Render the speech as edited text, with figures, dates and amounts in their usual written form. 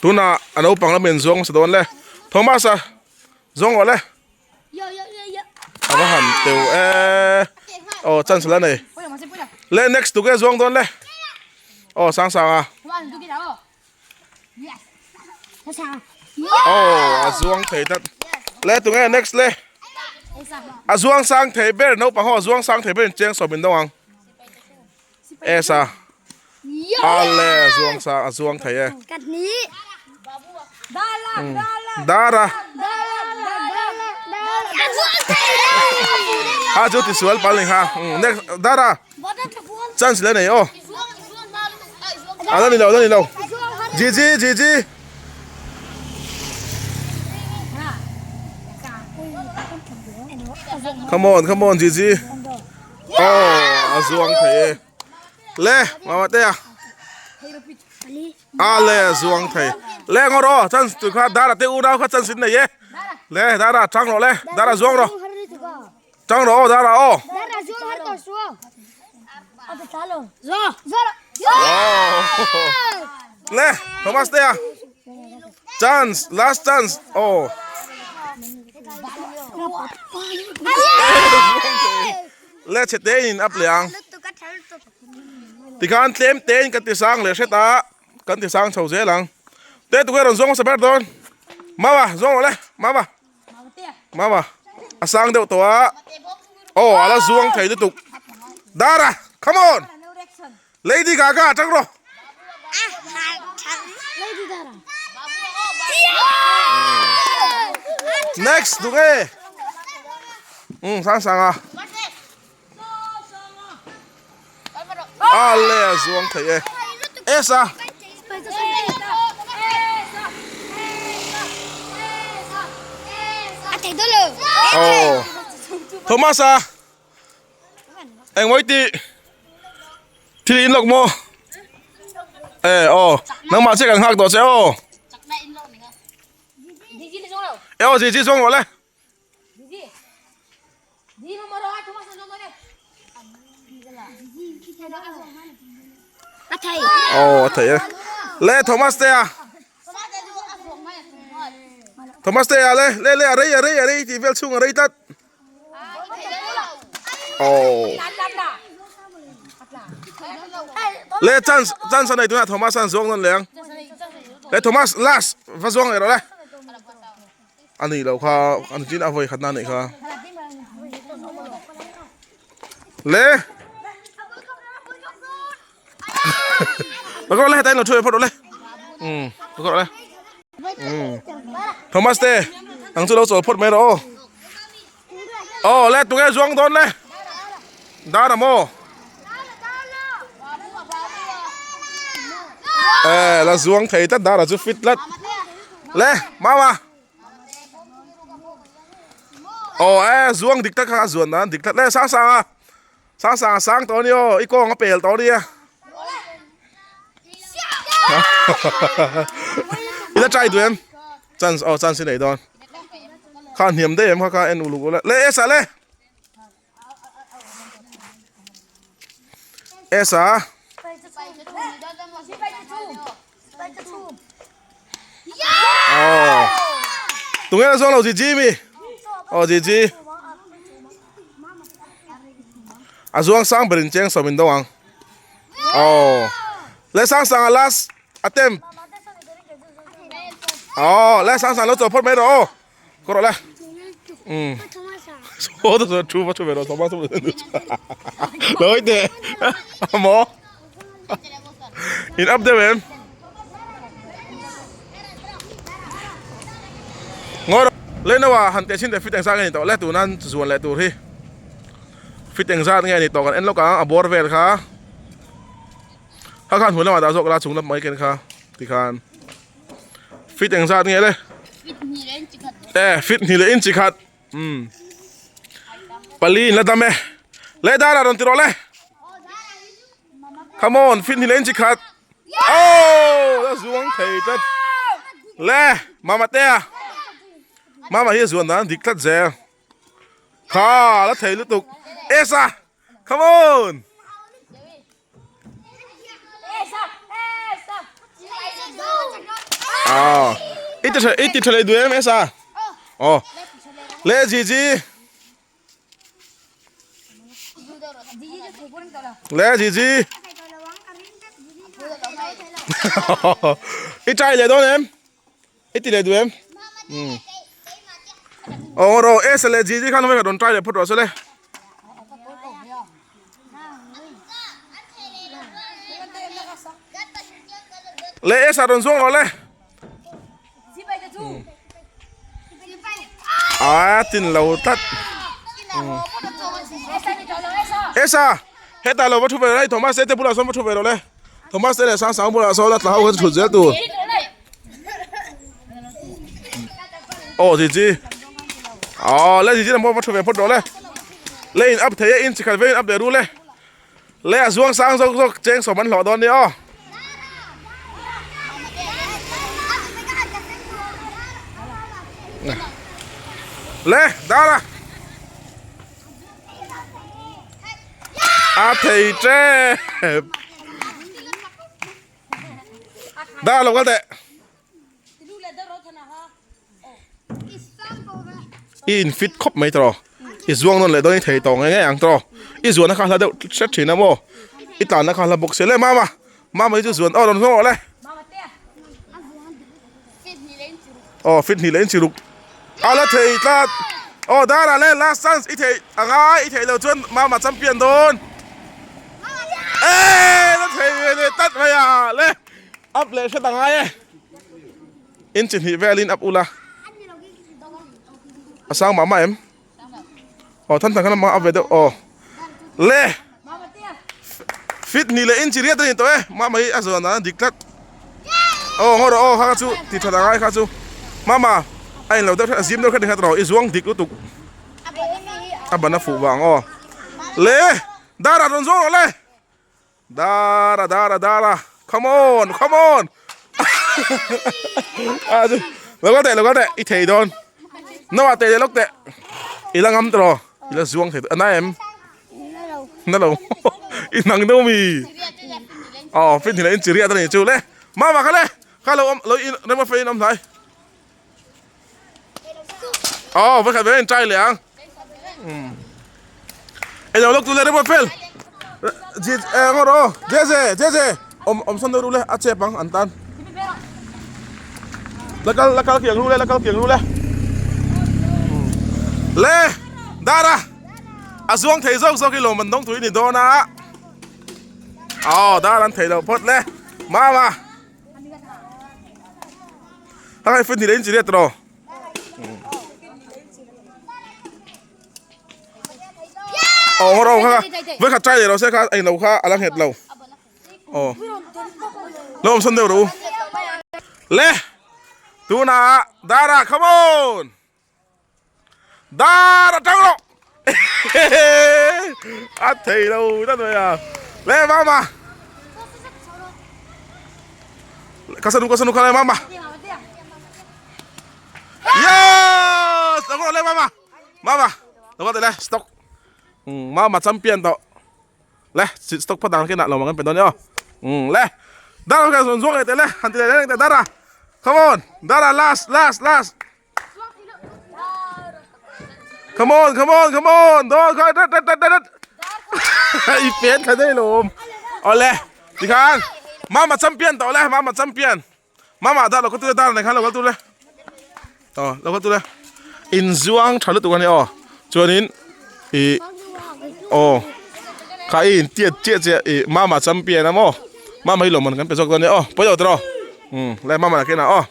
Tunah a naupang lamin an zuang hmasa dawn le. Thomas-a zuang rawh le. A va han teu e. Aw chance la nei. Le next tu ke zuang dawn le. Aw sang sang a. Aw a zuang thei tlat. Le tu nge next le. A zuang sang thei ber naupang ho a zuang sang thei ber in cheng sawm in dawng ang. Esa. Ale zuang sa a zuang thei e. Dara. Ha chu ti sual pal ni kha. Next Dara. Chance le nei aw. Ala ni lo ala ni lo. Gigi Gigi. Come on come on Gigi. Aw a zuang thei e. Le mama te a. A le a zuang thei. Le ngaw rawh chan tu kha dara te unau kha chan sin nei e. Le dara chang rawh le dara zuang rawh. Chang rawh aw dara aw. Dara zuang har to suo. A ta lo. Zo. Zo. Le Thomas te a. Chance last chance aw. Le chhe te in up leh ang. Tikhan tlem te in kan ti sang leh hret a kan ti sang chho zel ang. Te tukverh rawn zawng hmasa ber dawn. Mama zawng rawh le mama. Mama a sang deuh tawh a. Aw a la zuang thei lutuk. Dara come on. Lady Gaga atang rawh. Next tu nge? Um sang sang a. A le a zuang thei e. Esa. Oh. Thomas a. Engmawiti thil in lawk maw e aw nangmah chiah kan nghak tawh che aw e aw Gigi zawng rawh le aw a thei e le Thomas te a Thomas te a le le le a rei a rei a rei tih vel chhung a rei tlat. Oh. Le chance chance anei tuna Thomas an zawng nawn leng. Le Thomas last va zawng leh rawh le. Ani lo kha an chin a vawi khat na nei kha. Le. Ba le tai lo thui phot le. Um ba le. Um Thomas te ang chu lo chawl phot mai rawh aw. Aw le tunge zuang dawn le. Dar a maw. Eh la zuang thei tlat dar a chu fit tlat. Le mama. Aw eh zuang dik tak kha a zuan dan dik tlat le sang sang a. Sang sang a sang tawh a ni aw i kawng a pel tawh a nia. I la try duh em? Chance aw chance i nei dawn. Kha hniam daih em kha kha en uluk ula. Le Esa le. Esa. Oh. Tunge la zawng lo Gigi mi? Oh Gigi. A zuang sang berin cheng sawm in do ang. Oh. Le sang sang a last attempt. Oh, le sang sang lo chaw phawt mai rawh aw. Kawr rawh le. Um. Saw ta saw thu va thu ve rawh Thomas. Loi teh. Maw. In up deuh em? Ngawi rawh. Le naua han teh chhin teh fit engzat nge ni tawh le tuna zuan leh tur hi. Fit engzat nge ni tawh kan en lawk ang a bawr vel kha. Kha khan hmun lamah dah zawk la chung lam mai ken kha tikhan. Fit engzat nge le? Fit hnih leh inchi khat. Eh fit hnih leh inchi khat. Umm. Pali in la dam e. Le dara rawn ti rawh le. Come on, fit hnih leh inchi khat. Oh, la zuang thei tlat. Le, mama te a. Mama hi a zuan dan dik tlat zel. Kha, la thei lutuk. Esa, come on. Ah, i ti tha i ti tha leh duh em esa? Aw. Le Gigi. Le Gigi. I try leh dawn em? I ti leh duh em? Um. Aw rawh esa leh Gigi khan vek a rawn try leh phawt rawh se le. Le esa rawn zuang rawh le. A tin lo tlat. Esa heta lo va thu ve rawh le Thomas te bulah sawn va thu ve rawh le. Thomas te leh Sangsang bulah sawn a tla ho kha chu thut zel tur. Aw Gigi. Aw le Gigi lam pawh va thu ve phawt rawh le. Le in up thei e in chikhat vein up leh ru le. Le a zuang sang zawk zawk cheng sawm an hlawh dawn nia aw. Le dara. A thei tep. Dara lo kal teh. I in fit khawp mai tawh i zuang nawn leh dawn i thei tawh ngei ngei ang tawh i zuan na kha hla deuh hret thin a maw i tlan na kha hla bawk si le mama mama hi chu zuan aw rawn hlawh le aw fit hnih leh in chiruk a la thei tlat aw dara le last chance i thei angai i theih loh chuan mama champion dawn e la thei ve leh tlat mai a le up leh hret angai e. In chi hnih velin up ula. A sang mah mah em? Aw than than khan a up ve deuh aw. Le! Fit hnih leh inchi riat a ni tawh e. Mama hi a zawn dan a dik tlat. Aw ngaw rawh aw kha chu ti that angai kha chu. Mama a in lo deuh hret a zim deuh hret ni kha tawh i zuang dik lutuk. A ban a fuh vang aw. Le! Dar ah rawn zuang rawh le! Dara dara dara come on come on a chu lo kal teh lo kal teh i thei dawn no ah teh leh lawk teh i la ngam tawh i la zuang thei a na em na lo i nang deuh mi aw fin hi la in chi riat a ni chu le mama kha le kha lo awm lo in rema fe in awm hlai Aw va khat ve in try leh ang. Ei lo lok tu le rema fel. Ji eh ngor o. Jeze jeze om om san ru le a chep ang an tan. Lakal lakal kiang ru le lakal kiang ru le. Le dara a zuang thei zawk zawk i lawm an dawng tui ni dawn a. Aw dar an thei lo phawt le. Mama Hei fit ni le in chi riat ro. Oh ngor kha với khat trai ro se kha ai lo kha ala nghet lo. Oh. Lo om san deuh ro. Le. Tuna Dara come on. Dar atang rawh a thei lo ta mai a le mama ka sanu ka sanu kha le mama yes lo le mama mama lo le stock mama champion to le stock phat dang khi nak lo mang pe don yo le dar ka zon zong te le han ti le le dara come on dara last last last Come on, come on, come on. Đó, coi, đất, đất, đất, đất. I pen thla dei lom. Ole, tikhan. Mama champion tawh le, mama champion. Mama da lo ka tu le, dar nei khan lo kal tu le. Oh, lo kal tu le. In zuang tha lutuk ani aw. Chuanin i oh kha i in tiat chiah chiah i mama champion amo. Mama hi lawmman kan pe zawk dawn nia aw. Pawi lo tawh. Um, le mama na kena aw.